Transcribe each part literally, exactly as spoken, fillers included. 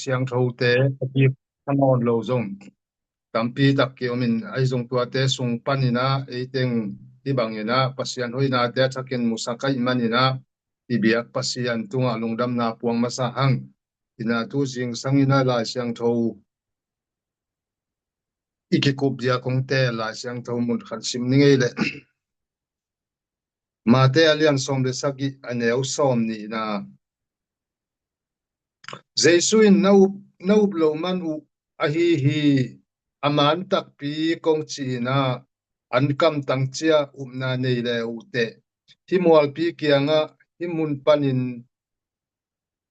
Siangthote a kik a nawn lo zong tampi tak ki-om in, ahi zong tuate sung panin ah ei teng hih bangin ah Pasian hoihnate a thakin musak ahih manin ah i biak Pasian tungah lungdamna puang masa hang. Ina tu zingsang ina Lai Siangtho i kikup dia kongte Lai Siangtho mun khat sim ni ngei leh. Mate a lian sawm le sagih a neu sawm nihna. Jesu in na up, na up lo man uh ahi hi, a man takpi kong ci-in ah an kamtang cia upna nei le uh teh, hih mualpi kiangah hih mun panin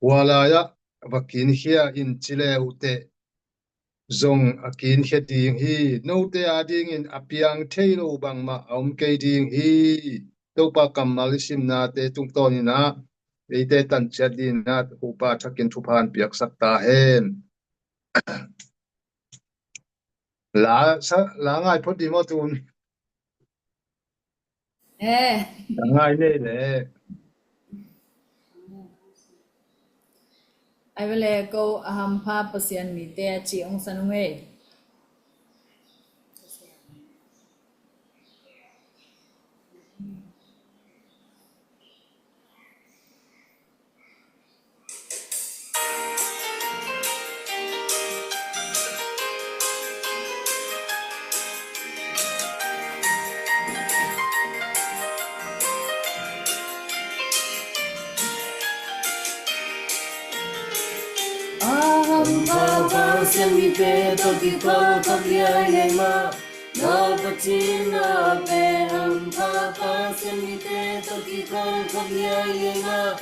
hua lai-ah va kinkhia in ci le uh teh zong a kinkhia ding hi. Note adingin a piang thei lo bangmah a om kei ding hi. Topa kammal i simnate tungtawnin ah eite tanciat dingin ah Topa thakin thupha hong piaksak ta hen. La, sa, la ngai phot dih maw tun? Eh. La ngai nei le. Ai vele ko a hampha Pasian mite a ci ong san ung ei. A hampha Pasian mite tawh kikhol khop liailiai mah. No Pasian no pe hampha Pasian mite tawh kikhol khop liailiai mah.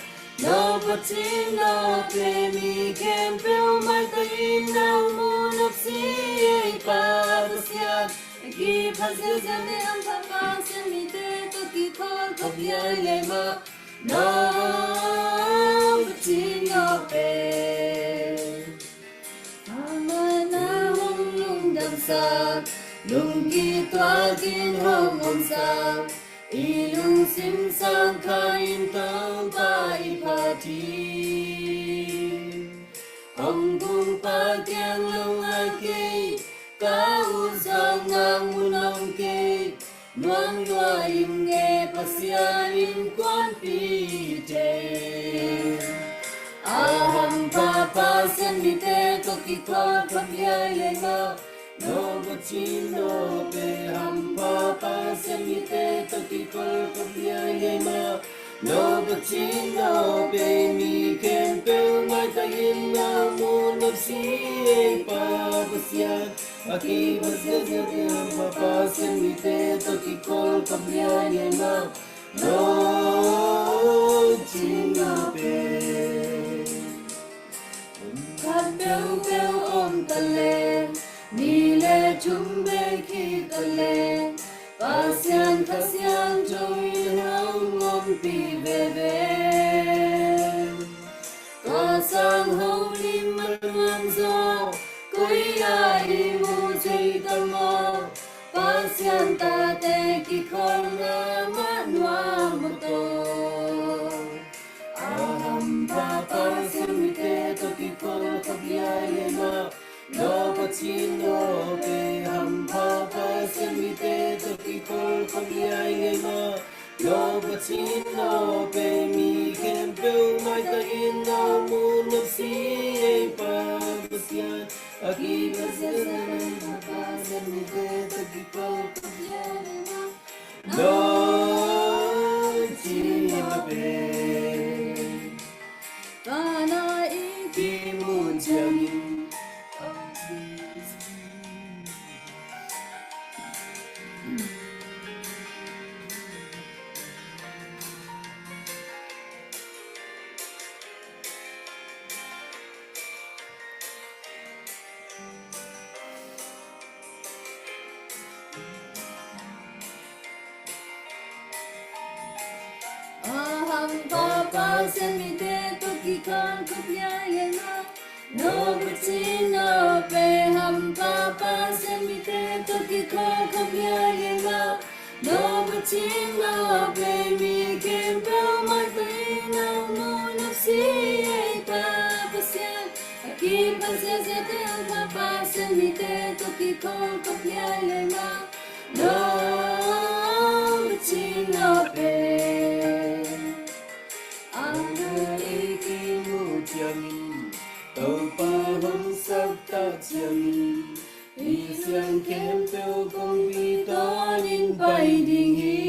No Pasian no pe mi khempeuh maitakin na mu nopsi ei Pa Pasian. A kiphat ziahziah te hampha Pasian mite tawh kikhol khop liailiai mah. No Pasian no pe. Amah na hong lungdamsak, lungkituakin hong omsak, i lungsim sangkha in Topa i phat hi. Hong kungpa kiang lungngai kei, ka ut zawh ngak mun om kei. Nuam lua ing e Pasian innkuanpihte. A hampha Pasian mite tawh kikhol khop liailiai mah. No Pasian no pe hampha Pasian mite tawh kikhol khop liailiai mah. No Pasian no pe mi khempeuh maitakin na mu nopsi ei Pa Pasian. A kiphat ziahziah te hampha Pasian mite tawh kikhol khop liailiai mah. No Pasian no pe. Khat peuhpeuh om ta leh, nih le thum bei khit ta leh, Pasian Kha Siangtho in hong ompih veve. Tua sang holim a nuam zaw, koi ah i mu thei ta maw? Pasian tate kikholna mah nuam mawk tawh. A hampha Pasian mite tawh kikhol khop liailiai mah. No Pasian no pe hampha Pasian mite tawh kikhol khop liailiai mah. No Pasian no pe mi khempeuh maitakin na mu nopsi ei Pa Pasian. A kiphat ziahziah te hampha Pasian mite tawh kikhol khop liailiai mah. No Pasian no pe. Kana i kimu ciangin. A hampha Pasian mite tawh kikhol khop liailiai mah. No Pasian no pe hampha Pasian mite tawh kikhol khop liailiai mah. No Pasian no pe mi khempeuh maitakin na mu nopsi ei Pa Pasian. A Kipha ziahziahte, hampha Pasian mite tawh kikhol khop liailiai mah, no Pasian no pen. Amah i kimuh ciangin, Topa hong saptak ciangin, i siang khempeuh kong kitawnin pai ding hi.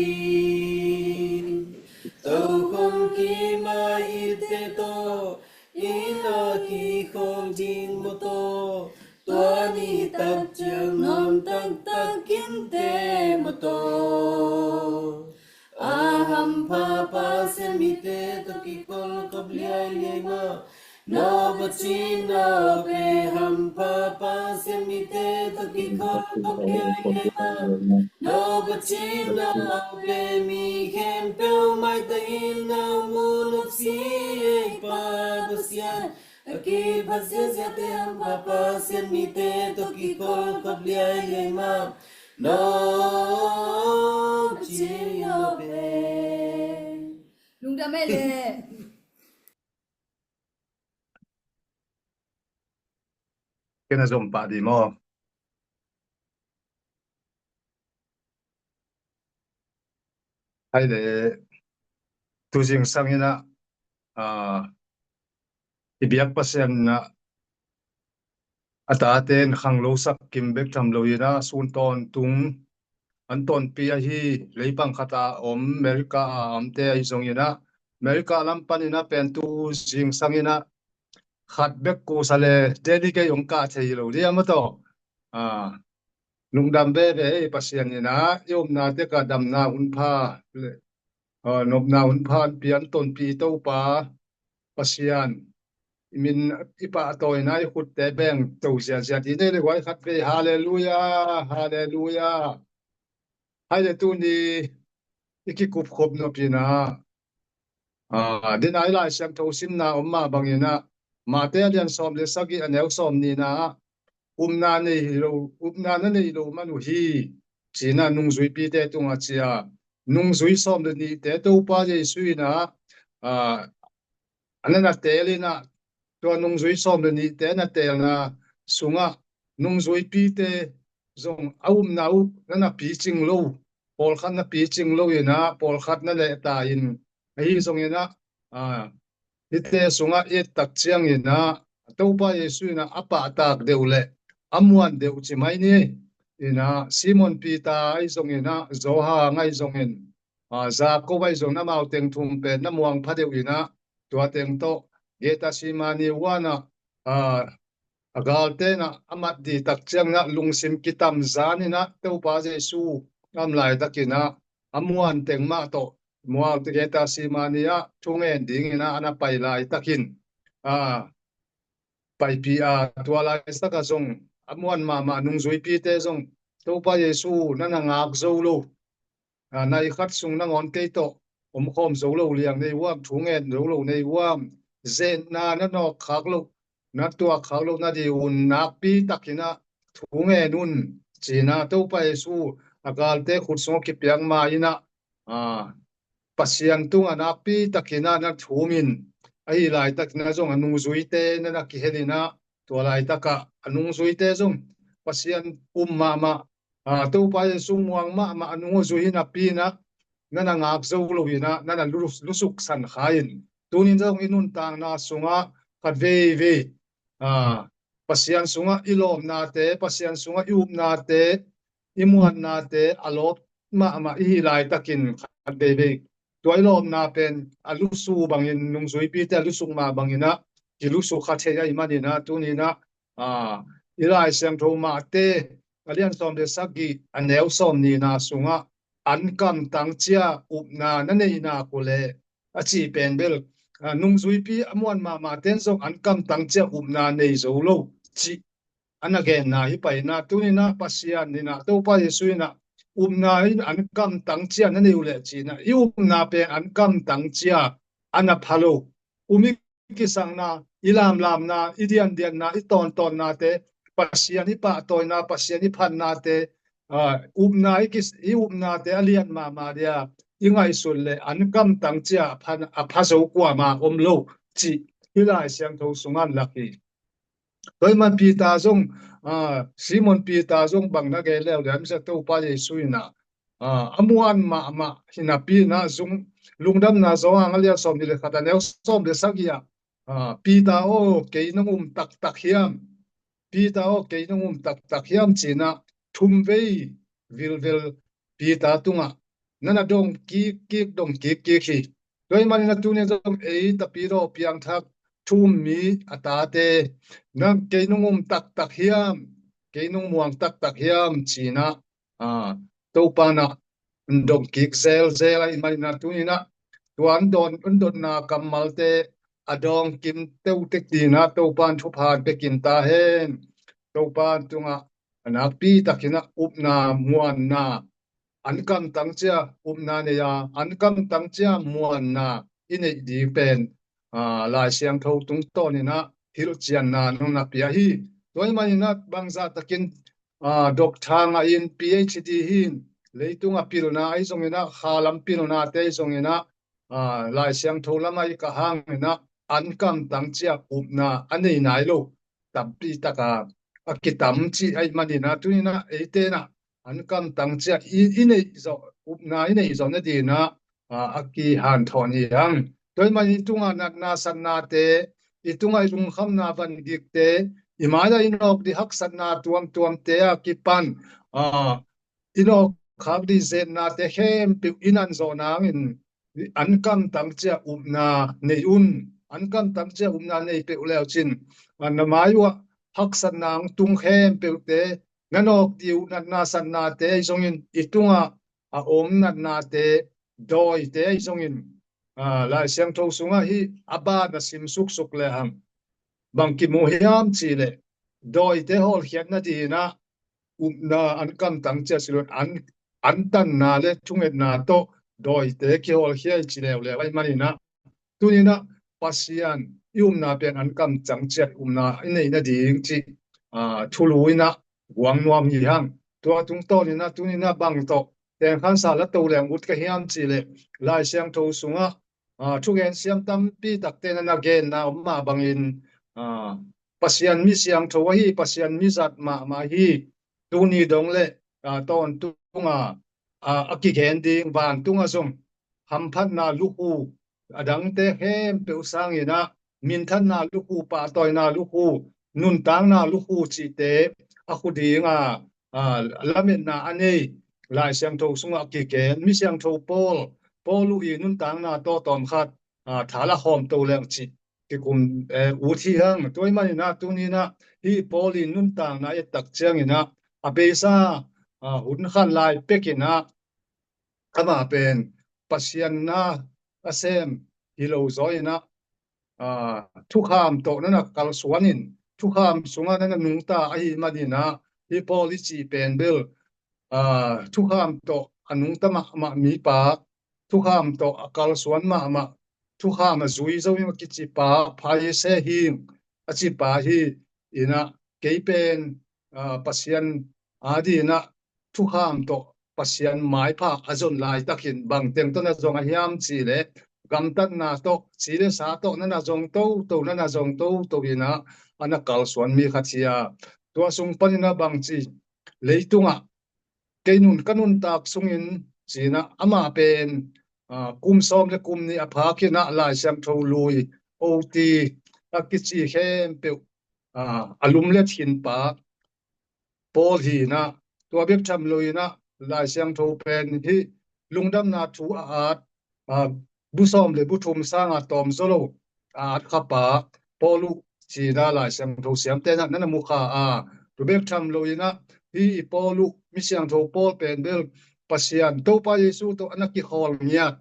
Tokhom kima itte tawh, i na kikhol ding mawtaw, tua ni tak ciang nuam taktak kinte mawtaw. A hampha Pasian mite tawh kikhol khop liailiai mah, no Pasian no pen. Hampha Pasian mite tawh kikhol khop liailiai mah, no Pasian no pen. Mi khempeuh maitang in na mu nop si ei Pa Pasian. A kipha ziahziahte, hampha Pasian mite tawh kikhol khop liailiai mah, no Pasian no pen. Lungdam ei le. Kena zom pah di maw. Hai le, tu zingsang inah, ah, i biak Pasian inah, a tate in khanglosak kim bek tham lo inah, sun tawntung an tonpi ahi, leipang khat a om, America a omte ahi zong inah, America lam pan inah pen tu zingsang inah khat bek kusa le delegate hong kah thei lo dia maw taw. Ah, lungdam veve ei Pasian inah, i omna tek ah damna hun pha le, ah, nopna hun pha an pia an tonpi Topa Pasian i min i pahtawina i khutte beng to ziaziat i nei le huai khat vei. Halleluia, halleluia. Hai le tuni i kikup khop nop inah, ah, dinai Lai Siangtho simna om mah bang inah, Mate a lian sawm le sagih a neu sawm nihna ah, upna nei lo, upna na nei lo man uh hi, ci inah nungzuipite tungah ci a, nungzui sawm le nihte Topa Jesu inah, ah, a na na teel inah, tua nungzui sawm le nihte na teelna sungah nungzuipite zong a upna uh na na picing lo, pawlkhat na picing lo inah, pawlkhat na lehta in, ahi zong inah, ah, hihte sungah i et tak ciang inah, Topa Jesu inah a pahtak deuh le a muan deuh ci mai ni. Inah Simon Peter ahi zong inah, Johan ahi zongin, ah, Jacob ahi zong, amau teng thum pen na muang pha deuh inah, tua teng tawh Gethsemane huan ah, ah, a galte inah a mat dih tak ciang inah lungsim kitam zan inah Topa Jesu a om laitak inah a muan teng mah tawh mual Gethsemane ah thungen ding inah a na pai laitakin, ah, paipih a, tua laitak ah zong a muan mahmah nungzuipite zong Topa Jesu na na ngak zo lo, ah, nai khat sung nangawn kei tawh omkhawm zo lo liang nei uam, thungen zo lo nei uam, zetna na nawk khak loh, na tuak khak loh nading un nakpi tak inah thungen un, ci inah Topa Jesu a galte khut sungah kipiak ma inah, ah, Pasian tungah nakpi tak inah na thum in, ahi laitak inah zong a nungzuite na na kihel inah, tua laitak ah a nungzuite zong Pasian um mahmah, ah, Topa Jesu muang mahmah a nungzui napi inah na na ngak zo lo inah na na lu-, lusuk san kha in, tunin zong i nuntakna sungah khat veivei, ah, Pasian sungah i lawpnate, Pasian sungah i upnate, i muannate a lawp mahmah i hih laitakin khat veivei tua i lawpna pen a lusu bangin, nungzuipite a lusuk mah bang inah kilusuk kha thei ahih man inah, tuni inah, ah, i Lai Siangtho Mate a lian sawm le sagih a neu sawm nihna sungah an kamtang ciang upna na nei nak uh leh, a cih pen bel, ah, nungzuipi a muan mahmah ten zong an kamtang ciang upna nei zo lo cih a na genna hi pai inah, tuni inah Pasian inah, Topa Jesu inah upna in an kamtang ciang na nei uh leh ci inah, i upna pen an kamtang ciang a na pha lo. Um i kisakna, i lamlamna, i diandianna, i tawntawnnate, Pasian i pahtawina, Pasian i phatnate, ah, upna i kis-, i upnate a lian mahmah dia i ngaihsut leh an kamtang ciang a pha, a pha zo kuamah om lo cih hih Lai Siangtho sungah lak hi. Tua ahih man Peter zong, ah, Simon Peter zong bang na gen leuleu hiam cih leh Topa Jesu in ah, ah, a muan mahmah hi napi in ah zong Lungdamna Johan a lian sawmnih le khat a neu sawm le sagih ah, ah, Peter aw, kei nong um taktak hiam? Peter aw, kei nong um taktak hiam? Ci-in ah thum vei vilvel Peter tungah na na dong kikkik, dong kikkik hi. Tua ahih manin ah tuni-in zong ei tapidaw piangthak thu um mi a tate, na kei nong um taktak hiam? Kei nong muang taktak hiam? Ci-in ah, ah, Topa in ah dong kik zelzel ahih manin ah tuni-in ah tua an dong, an dotna kammalte a dawng kim teutek dingin ah Topa in thupha pia kim ta hen. Topa tungah a nakpi takin ah upna, muanna, an kamtang ciang upna nei a, an kamtang ciang muanna i neih ding pen, ah, Lai Siangtho tungtawnin ah hilhcianna nong na pia hi. Tua ahih manin ah bangzah takin, ah, doctor ngah in, P H D hi in, leitung a pilna ahi zongin ah, khalam pilnate ahi zongin ah, ah, Lai Siangtho lamah i kah hangin ah an kamtang ciang upna a nei nai lo tampi tak a kitam cih ahih manin ah tuni-in ah eite in ah an kamtang ciang i, i neih zawh, upna i neih zawh nadingin ah, ah, a kihanthawn hi hang. Tua ahih manin i tungah natna satnate, i tungah i lungkhamna van gikte, i mai-ah i nawk ding haksatna tuamtuamte a kipan, ah, i nawk khak ding zetnate khempeuh i nan zawh nangin an kamtang ciang upna nei un. An kamtang ciang upna nei peuh le uh cin, ah, na mai uh ah haksatna hong tung khempeuhte, na nawk ding uh natna satnate ahi zongin, i tungah a om natnate, dawite ahi zongin, ah, Lai Siangtho sungah hih a ban a sim suksuk lehang bang kimu hiam cih leh, dawite hawlkhiat nadingin ah upna an kamtang ciang si lo in, an, an tanna le thungetna tawh dawite kihawlkhia hi ci leuleu ahih manin ah tuni-in ah Pasian i upna pen an kamtang ciang upna i neih nading cih, ah, thulu in ah guang nuam hi hang. Tua tungtawnin ah tuni-in ah bang tawh tengkhansa la to leng ut ka hiam cih leh, Lai Siangtho sungah, ah, thugen siam tampi takte na na genna om mah bangin, ah, Pasian mi siangtho ahi, Pasian mi zat mahmah hi. Tuni dong le, ah, tawntung a, ah, a kigen ding, vantungah zong hamphatna lukhu a dangte khempeuh sangin ah minthanna lukhu, pahtawina lukhu, nuntakna lukhu cihte a khu ding a, ah, lametna a nei Lai Siangtho sungah a kigen mi siangtho Paul, Paul uh i nuntakna tawh tawmkhat, ah, tha la khawm to leng cih kikum, eh, ut hi hang. Tua ahih manin ah tuni-in ah hih Paul i nuntakna i et tak ciangin ah a beisa, ah, hun khat lai pekin ah amah pen Pasian na a sem hi lo zaw in ah, ah, thukham tawh na na kalsuan in, thukham sungah na na nungta ahih manin ah hih Paul i cih pen bel, ah, thukham tawh a nungta mahmah mipa, thukham tawh a kalsuan mahmah, thukham a zui zo in a kicipa, Pharisee hi a cipa hi in ah, kei pen, ah, Pasian adingin ah thukham tawh Pasian maipha a zon laitakin bangteng tawh na zong a hiam cih leh gamtatna tawh, ci le sa tawh na na zong toto, na na zong toto in ah a na kalsuan mi khat hi a. Tua sung panin ah bangci, leitungah kei nun ka nuntak sungin ci-in ah amah pen, ah, kum sawm le kum nih a phakin ah Lai Siangtho lui, O T a kici khempeuh, ah, a lumlet khin pa Paul hi in ah, tua bek tham lo in ah Lai Siangtho pen hih lungdamna thu a at, ah, bu sawm le bu thum sanga tawm zaw lo a at kha pa Paul uh ci-in ah Lai Siangtho siamte in ah na na mu kha a. Tua bek tham lo in ah hih i Paul uh, mi siangtho Paul pen bel Pasian Topa Jesu tawh a na kikhawl ngiat,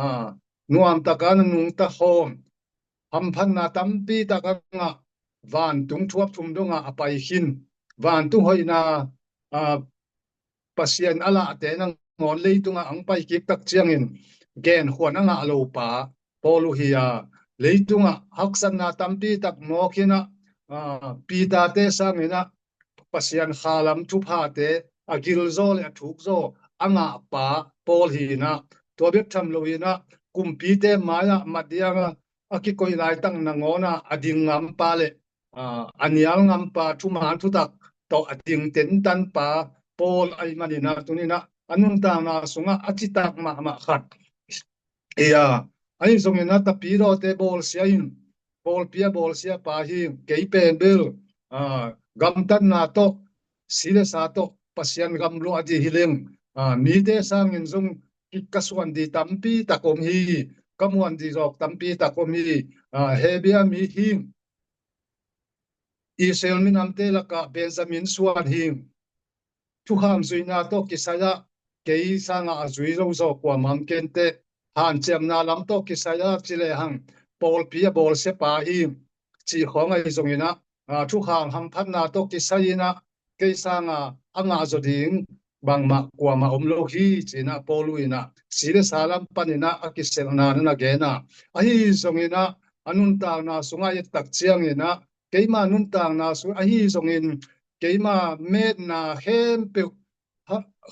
ah, nuamtak a na nungta khawm, hamphatna tampi tak a ngah, vantung thuap thum dongah a pai khin, vantung hoihna, ah, Pasian a lahte nangawn leitungah hong pai kik tak ciangin genkhuan a ngah lo pa Paul uh hi a, leitungah haksatna tampi tak mawk in ah, ah, Peter-te sangin ah Pasian khalam thuphate a gilzaw le a thukzaw a ngah pa Paul hi in ah, tua bek tham lo in ah kumpite mai-ah mat ding a a kikoih laitak nangawn ah a ding ngam pa le a nial ngampa, thuman thutak tawh a ding tentanpa Paul ahih manin ah, tuni-in ah a nuntakna sungah a citak mahmah khat hi a, ahi zongin ah tapidawte bawlsia in, pawlpi a bawlsiapa hi. Kei pen bel gamtatna tawh, si le sa tawh Pasian gam luah ding hi leng, mite sangin zong ka suan ding tampi tak om hi, ka muan ding zawk tampi tak om hi. Hebru mi hi, Israel minamte lakah Benjamin suan hi. Thukham zuihna tawh kisai-ah kei sangah a zui zo zaw kuamah om kei inteh. Hanciamna lam tawh kisai-ah ci lehang pawlpi a bawlsiapa hi, cih khawng ahi zongin ah, thukham hamphatna tawh kisai-in ah kei sangah a ngah zaw ding bangmah kuamah om lo hi, ci-in ah Paul in ah si le sa lam panin ah a kiselhna na na gen a. Ahi zongin ah a nuntakna sungah i et tak ciangin ah, keima nuntakna sung ahi zongin keima metna khempeuh,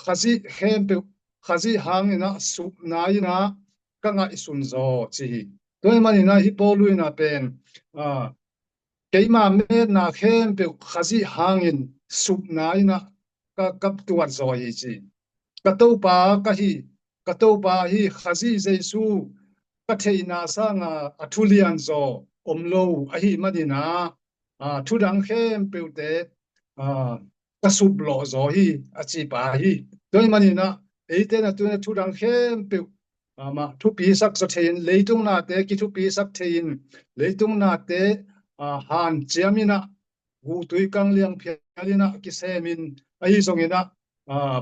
Khazih khempeuh, Khazih hangin ah supna in ah ka ngaihsun zaw, ci hi. Tua ahih manin ah hih Paul in ah pen keima metna khempeuh Khazih hangin supna in ah ka, ka tuat zaw hi, ci. Ka Topa ka hi, ka Topa hi, Khazih Jesu ka theihna sangah a thulian zaw om lo ahih manin ah, thudang khempeuhte ka suplawh zaw hi, a cipa hi. Tua ahih manin ah eite na tuna thudang khempeuh amah thupisak zaw thei-in, leitung nate kithupisak thei-in, leitung nate hanciam in ah, guhtui kang liang phial in ah kisem in, ahi zongin ah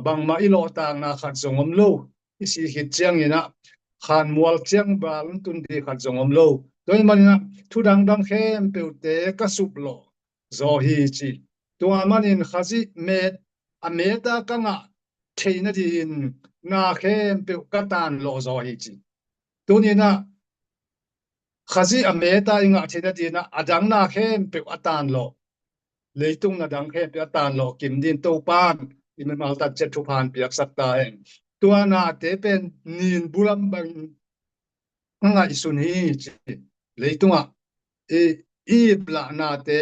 bangmah i lawhtakna khat zong om lo. I sih khit ciangin ah khanmual ciang val tun ding khat zong om lo. Tua ahih manin ah thudang dang khempeuhte ka suplawh zaw hi, ci. Tua manin Khazih met, a met a ka ngah theih nadingin na khempeuh ka tanlawh zaw hi, ci. Tuni-in ah Khazih a met a i ngah theih nadingin ah a dang na khempeuh a tanlawh, leitung na dang khempeuh a tanlawh kim dingin Topa'n i mimal tatciat thupha hong piaksak ta hen. Tua nate pen nin bulam bangin ka ngaihsun hi, ci. Leitungah i, i ip lah nate,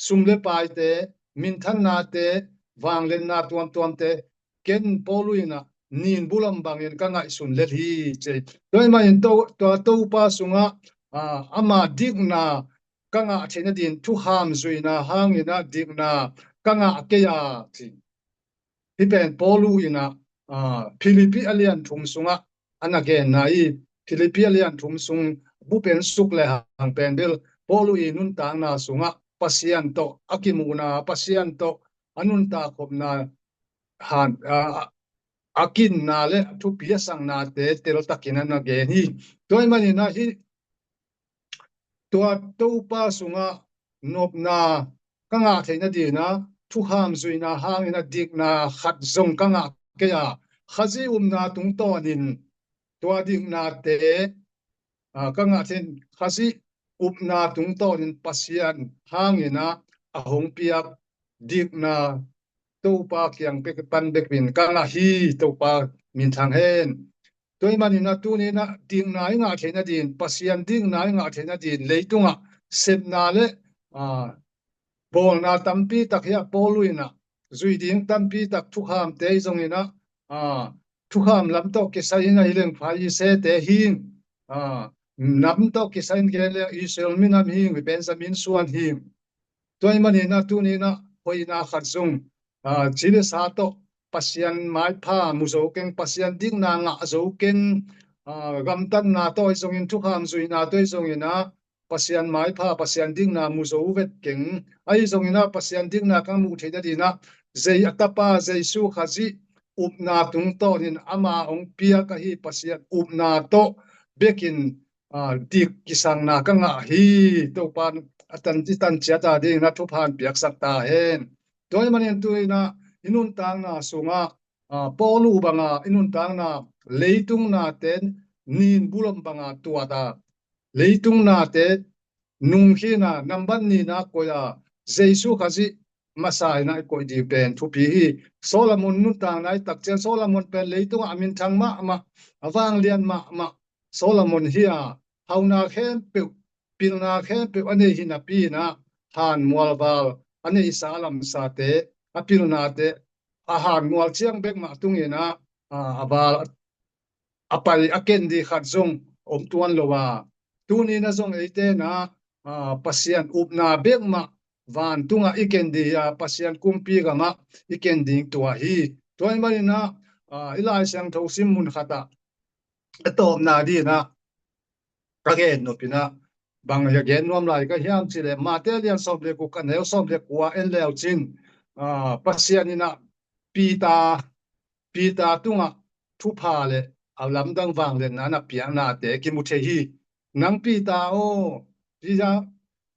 sum le paite, minthan nate, vangliatna tuamtuamte, ken Paul in ah nin bulam bangin ka ngaihsun lel hi, ci. Tua ahih manin to, tua Topa sungah ama dikna ka ngah theih nadingin thukham zuihna hangin ah dikna ka ngah kei a, ci. Hih pen Paul in ah Philippi a lian thum sungah a na genna hi. Philippi a lian thum sung bup en suk lehang pen bel Paul i nuntakna sungah Pasian tawh a kimuhna, Pasian tawh a nuntak khopna, a kinna le thupi a saknate teltakin a na gen hi. Tua ahih manin ah hih tua Topa sungah nopna ka ngah theih nadingin ah thukham zuihna hangin ah dikna khat zong ka ngah kei a, Khazih upna tungtawnin tua diknate ka ngah theih, Khazih upna tungtawnin Pasian hangin ah a hong piak dikna Topa kiang pan bek in ka ngah hi, Topa minthang hen. Tua ahih manin ah tuni-in ah dikna i ngah theih nadingin, Pasian dikna i ngah theih nadingin leitungah sepna le bawlna tampi tak hi a, Paul in ah zui ding tampi tak thukhamte ahi zongin ah, thukham lam tawh kisai-in ahi leng Pharisee-te hi, nam tawh kisai-in gen leng Israel minam hi, Benjamin suan hi. Tua ahih manin ah tuni-in ah hoihna khat zong, ci le sa tawh Pasian maipha mu zo keng, Pasian dikna ngah zo keng, gamtatna tawh ahi zongin, thukham zuihna tawh ahi zongin ah Pasian maipha, Pasian dikna mu zo vet keng. Ahi zongin ah Pasian dikna ka muh theih nadingin ah zei a Tapa Jesu Khazih upna tungtawnin ama hong piak ahi Pasian upna tawh bekin dik kisakna ka ngah hi. Topa in a tan, i tan ciat a dingin ah thupha hong piaksak ta hen. Tua ahih manin tuni-in ah i nuntakna sungah Paul banga i nuntakna, leitung nate nin bulam banga tuat a, leitung nate nungkhin a, nambat nihna koih a, Jesu Khazih masa in ah i koih ding pen thupi hi. Solomon nuntakna i et tak ciang Solomon pen leitungah a minthang mahmah, a vanglian mahmah Solomon hi a, hauna khempeuh, pilna khempeuh a nei hi napi-in ah hanmual val a neihsa a lamsate, a pilnate, a hanmual ciang bek mah tungin ah, a, a val a pai a ken dih khat zong om tuan lo a. Tuni-in ah zong eite in ah, a, Pasian upna bek mah vantungah i ken dih a, Pasian kumpi gamah i ken ding tua hi. Tua ahih manin ah, a, i Lai Siangtho sim mun khatah a tawpna dingin ah ka gen nop in ah, bang hi a gen nuam lai ka hiam cih leh, Mate lian sawm le guk a neu sawm le kua en leu cin, a, Pasian in ah Peter, Peter tungah thupha le a lamdang vangliatna na piaknate kimu thei hi. Nang Peter aw, Peter,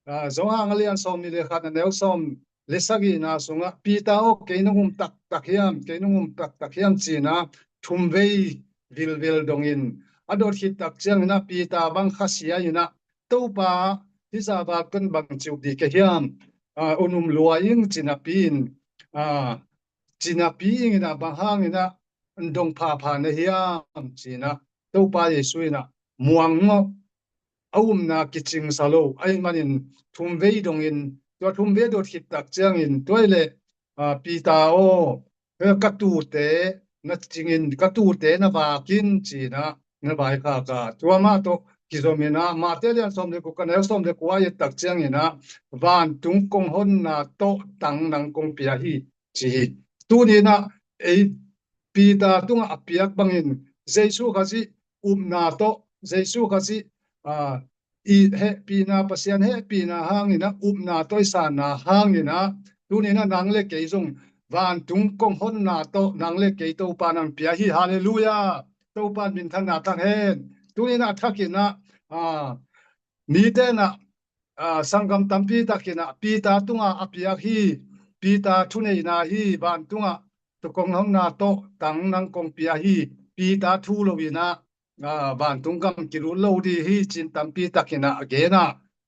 a, Johan a lian sawmnih le khat a neu sawm le sagihna sungah, Peter aw, kei nong um taktak hiam, kei nong um taktak hiam ci-in ah thumvei vilvil dongin a dot khit tak ciangin ah Peter bang khasia in ah, Topa, hih zah val pen bang ci uh ding ka hiam? A, hong um lua ing ci napi-in, a, ci napi-in ah, bang hangin ah dong phapha na hiam ci-in ah, Topa Jesuh in ah muang ngawh, a umna kicingsa lo ahih manin thumvei dongin, tua thumvei dot khit tak ciangin, tua ahih leh, a, Peter aw, ka tuute na cingin, ka tuute na vak in ci-in ah na vaikhak a, tua mah tawh kizom in ah, Mate lian sawm le guk a neu sawm le kua i et tak ciangin ah, vantung kong honna tawh tang nang kong pia hi, ci hi. Tuni-in ah ei Peter tungah a piak bangin, Jesuh Khazih upna tawh, Jesuh Khazih, a, i hehpihna, Pasian hehpihna hangin ah, upna tawh i sanna hangin ah, tuni-in ah nang le kei zong vantung kong honna tawh nang le kei Topa in hong pia hi. Halleluiah. Topa in minthanna tang hen. Tuni-in ah a thakin ah, a, mite in ah, a, sanggam tampi takin ah Peter tungah a piak hi. Peter thuneihna hi, vantungah tua kong honna tawh tang nang kong pia hi. Peter thu lo-in ah, a, vantung gam kilut lo ding hi ci-in tampi takin ah a gen a.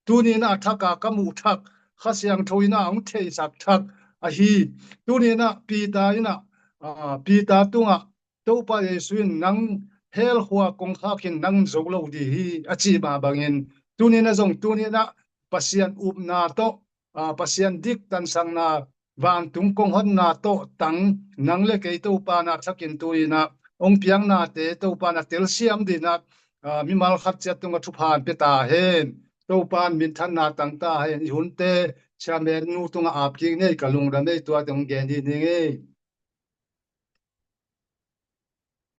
Tuni-in ah a thak a ka muh thak, Kha Siangtho in ah hong theisak thak ahi. Tuni-in ah Peter in ah, a, Peter tungah Topa Jesuh in nang hell khua kong khak in nang zo lo ding hi a cih mah bangin, tuni-in ah zong, tuni-in ah Pasian upna tawh, a, Pasian dik tansakna, vantung kong honna tawh tang nang le kei Topa in ah thakin tuni-in ah hong piaknate Topa in ah telsiam dingin ah, a, mimal khat ciat tungah thupha hong pia ta hen. Topa in minthanna tang ta hen. I hunte chairman nu tungah ap kik ni ei, ka lungdam ei, tua teng hong gen hi ning ei.